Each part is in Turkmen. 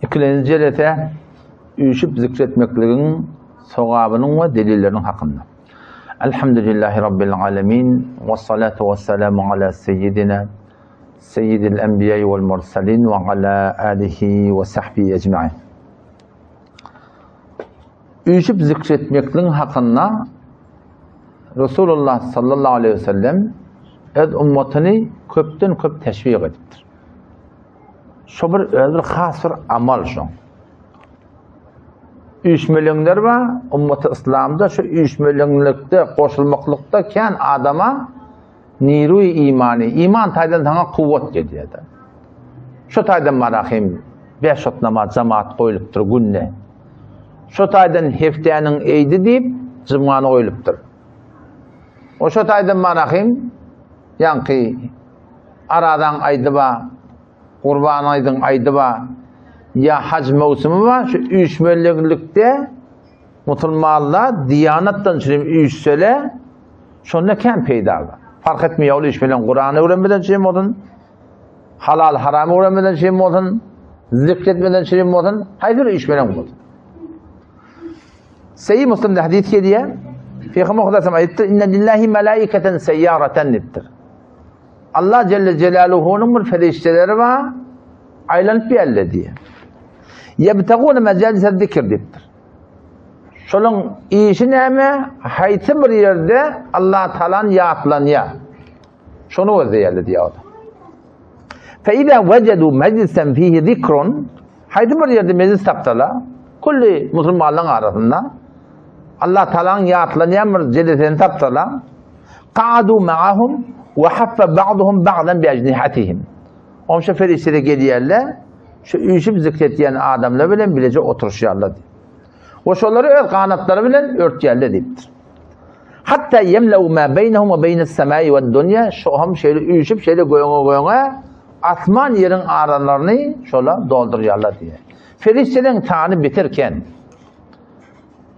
Ikilenji jelese üýşüp zikretmekligiň sogabynyň we delilleriniň hakynda. Elhamdülillahi Rabbil alemin, we salatu we selamu ala seyyidina, seyyidil enbiýai wal mursalin we ala alihi we sahbihi ecmain. Üýşüp zikretmekligiň hakynda Resulullah sallallahu aleyhi ve sellem öz ummatyny köpden köp teşwik edipdir. Şo bir öz bir has bir amal şoň. Üýşmeleňler bar, ummaty yslamda şu üýşmeleňlikde, goşulmaklykda kän adama niruý imany, iman taýdan saňa kuwwat gelýär-de. Şo taýdan marahim beş wagt namaz jemaat goýlupdyr günde. Şo taýdan hepdäniň eýdi diýip jumgany goýlupdyr. O şo taýdan marahim ýaňky Arazaň aýdy ba, Gurban aýdyň aýdy ba, ýa haj möwsümi ba, şu üýşmeleňlikde musulmanlar diýanatdan çürim üýşsele, şonda kän peýda bar. Fark etmeýär ol üýşmeleň Kurany öwrenmeden çürim bolsun, halal haram öwrenmeden çürim bolsun, zikr etmeden çürim bolsun, haýsy bir üýşmeleň bolsun. Seýi Muslimde hadis gelýär. Peygamber Hudaýam aýtdy, "Inna lillahi malaikatan seyyaratan" diýipdir. Allah Celle Celaluhu'nyň bir perişdeleri bar, aýlanyp ýerle diýýär. Ýebtaguna mejalise zikr diýipdir. Şonuň işi näme? Haýsy bir ýerde Allah Taalan ýatlanýar. Şony gözleýärler diýýär. Fe iza wejedu mejlisen fihi zikrun haýsy bir ýerde mejlis tapsalar, külli musulmanlaryň arasynda Allah Taalanyň ýatlanýan bir jelesini tapsalar, Qa'adu ma'ahum we haffa ba'duhum ba'dan bi ajnihatihim. Onşa ferişteler gelýärler, şu üýşüp zikretýän adamlar bilen bileje oturyşýarlar. We şolary öz ganatlary bilen örtýärler diýipdir. Hatta yemleu ma beynehum we beynes semai we dunya şu hem şeýle üýşüp şeýle göňe göňe asman ýeriň aralaryny şola doldurýarlar diýýär. Ferişteleriň sany bitirken.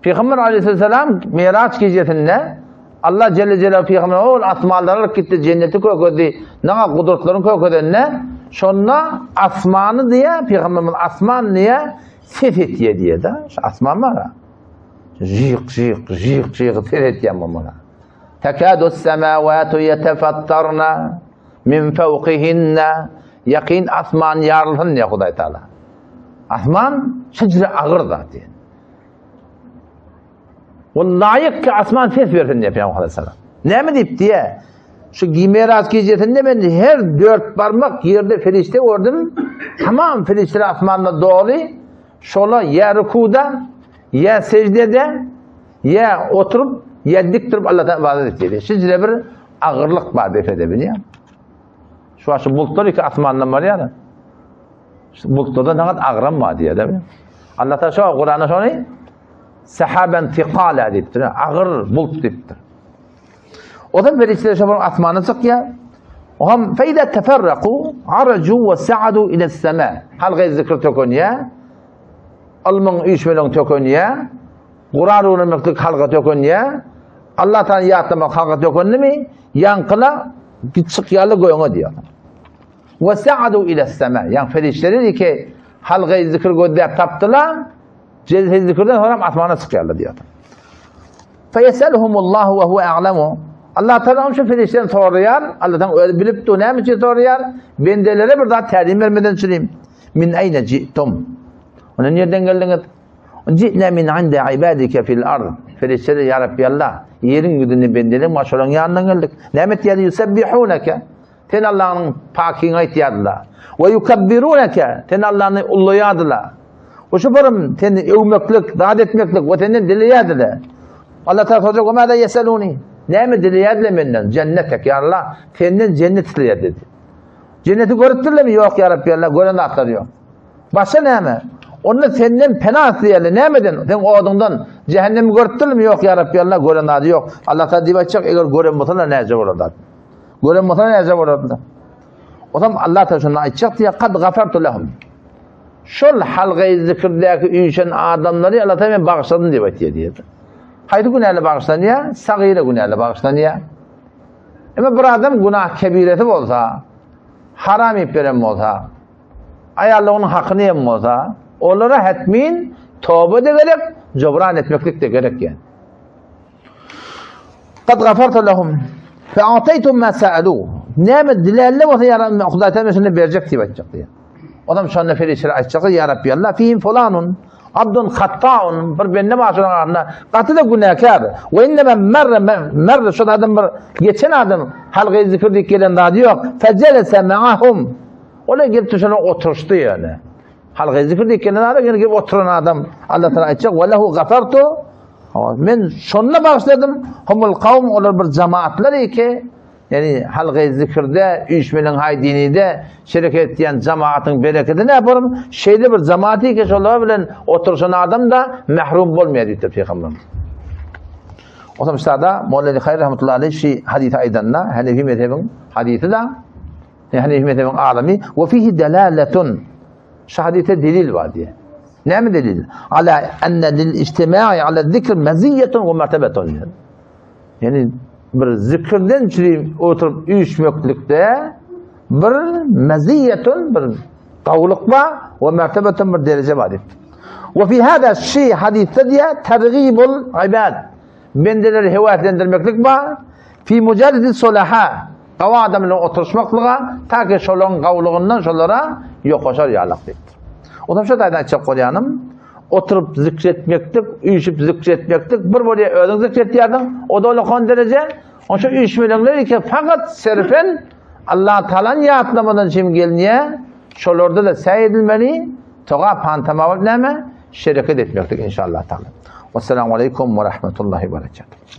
Pygamber aleyhisselam Miraç gijesinde Allah Celle Celaluhu Peygamber ol asmanlara alyp gitdi, cenneti kökezdi, naňa gudratlaryny kökezende, şonda asmany diýe, Peygamberimiz asman diýe ses etýär diýe da, şu asman bar. Jyk jyk jyk jyk ses etýär muňa. Tekadu semawatu yetefattarna min fawqihinna ýakyn asman ýarylsyn diýe Hudaý Taala. Asman şeýle agyr zat diýe. Ol laýyk ki asman ses bersin diýip Peygamber aleyhisselam. Näme diýip diýe? Şu Gimeras gijesinde men her dört barmak ýerde ferişte gördüm. Tamam ferişteler asmanda doly. Şola ýa rukuda, ýa secdede, ýa oturup, ýa dik durup Allah'a ibadet etdi. Şeýle bir agyrlyk bar diýip bilýär. Şu şu bulutlar iki asmandan barýar. Bulutlardan saňa agram bar diýýär, dämi? Allah Taala şo Kuranda şony sahaban tiqala diýipdir. Agyr bulut diýipdir. O zaman perişdeler şo asmana çykýar. O hem feýda teferraku araju we sa'adu ila sema. Halga zikr tökünýär. Ylmyň üýşmeleň tökünýär. Kuran öwrenmeklik halga tökünýär. Allah Taala ýatlamak halga tökündimi? Ýaňkyla çykýarlar göňe diýýär. We sa'adu ila sema. Ýa perişdeler ki halgaý zikr gözläp tapdylar. Celse zikirden soňra asmana çykýarlar diýýär. Fe yeselhumullahu we huwe a'lamu. Allah Taala şu perişdeden soraýar. Allah Taala özi bilip dur, näme üçin soraýar? Bendelere bir zat tälim bermeden üçin. Min ayna ji'tum? Ona nereden geldiňiz? Ji'na min inde ibadike fil ard. Perişdeler ya Rabbi Allah, ýeriň ýüzünde bendeleň bar, şolaryň ýanyndan geldik. Näme etýär? Yusabbihunake. Sen Allah'yň pakyňy aýtýardylar. We yukabbirunaka. Sen Allah'y ullaýardylar. We şu barym seni öwmeklik, zat etmeklik we senden dileýärdiler. Allah Taala sorajak, "We mada yeseluni?" Näme dileýärdiler menden? Jennetek, ya Allah, senden jennet isleýär dedi. Jenneti görüpdirlermi? Ýok, ya Rabbi Allah, gören zatlary ýok. Başga näme? Onda senden pena isleýärler. Nämeden? Sen oduňdan cehennemi görüpdirlermi? Ýok, ya Rabbi Allah, gören zady ýok. Allah Taala diýip aýtjak, eger gören bolsalar näce bolardy? Gören bolsa näce bolardy? O zaman Allah Teala şunu aýtjak diýýär, kad gafartu lehum. Şol halgaý zikirdäki üýşen adamlary Allah Teala men bagyşladym diýip aýtýar diýýär. Haýsy günäler bagyşlanýar? Sagyra günäler bagyşlanýar. Emma bir adam günah kebiresi bolsa, haram iýip beren bolsa, aýalygynyň hakyny ýen bolsa, Olara hetmin toba de gerek, jobran etmeklik de gerek yani. Kad gafarta lehum fe ataytum ma sa'alu. Näme dilälle bolsa ya Rabbi Hudaý Taala şunu berjek diýip aýtjak diýär. Odam şonda ferişteler aýtjak ya Rabbi Allah fihim fulanun abdun hatta'un bir bende bar şonuň arasynda gaty da günäkär. We innema merre merre şol adam bir geçen adam halga zikr diýip gelen zady ýok. Fecelese ma'ahum. Olar gelip şonuň oturşdy ýöne. Halga zikr diýip gelen adam ýene gelip oturan adam Allah Taala aýtjak we lehu gafartu Men şonda bagyşladym, humul kawm olar bir jamaatlar eke, ýani halky zikirde, üýşmeleň haýdinide şerek etýän jamaatyň berekedi ne borum, şeýle bir jamaat eke şolar bilen oturşan adam da mahrum bolmaýar diýipdir Pygamberimiz. Otam şada Molla Hayr rahmetullahi aleyh şi hadisi aýdanda, Hanefi mezhebiň hadisi da, Hanefi mezhebiň alymy, we fihi dalaletun Şu hadise delil bar diýe. Näme delil? Ala enne lil ijtimai ala zikr meziyetun we mertebetun. Ýani bir zikirden çüri oturup üýşmeklikde bir meziyetun bir gawlyk bar we mertebetun bir dereje bar diýip. We fi hada şi hadisde diýe tergibul ibad. Bendeleri höweslendirmeklik bar. Fi mujalisi sulaha. Gawy adam bilen oturyşmaklyga, ta ki şolaryň gawlygyndan şolara ýokaşar ýalak diýipdir. Ondan şu taýdan aýtjak bolýanym, oturyp zikretmeklik, üýşüp zikretmeklik bir bolýar özüň zikretýärsiň, o da ulakan dereje. Onuň üçin üýşmeleňler ki fakat serfen Allah Taalany ýatlamadan çem gelinýär, şolarda da säý edilmeli, togap hantama bolup näme? Şereket etmeklik inşallah taala. Wessalamu aleýkum we rahmetullahi we berekatuh.